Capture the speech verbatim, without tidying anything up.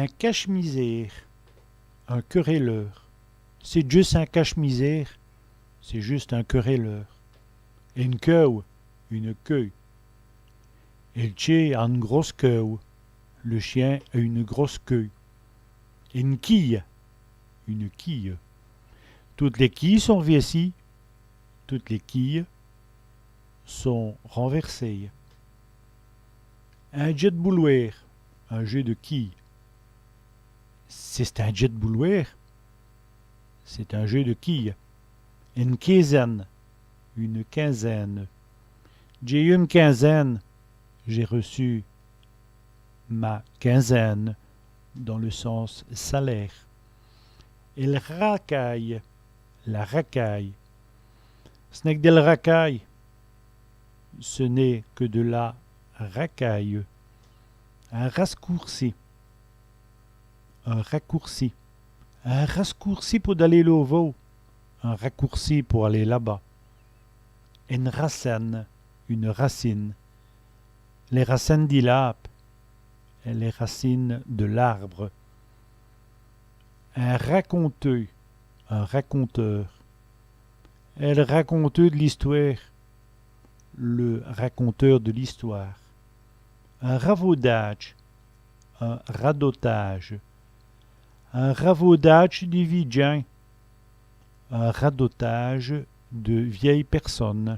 Un cache-misère, un querelleur. C'èst jusse un cache-misère, c'est juste un querelleur. Ène quewe, une queue. El tchén a ène grosse quewe. Le chien a une grosse queue. Ène quîye, une quille. Totes lès quîyes sont r'vièssîyes. Toutes les quilles sont renversées. Un djeu d' boulwêre, un jeu de quilles. C'è-st-un djeu d' boulwêre. C'est un jeu de quilles. Ène quinzène, une quinzaine. Dj'é yeû m' quinzène, j'ai reçu ma quinzaine, dans le sens salaire. El racaye, la racaille. Ç' n'èst qu' dèl racaye. Ce n'est que de la racaille. Un rascourci, un raccourci. Un rascourci pou daler lauvau. Un raccourci pour aller là-bas. Ène racène, une racine. Lès racènes di l'âbe, les racines de l'arbre. Un raconteû, un raconteur. El raconteû d' l'istwêre, le raconteur de l'histoire. Un ravaudâdje, un radotage. Un ravaudâdje di vîs djins, un radotage de vieilles personnes.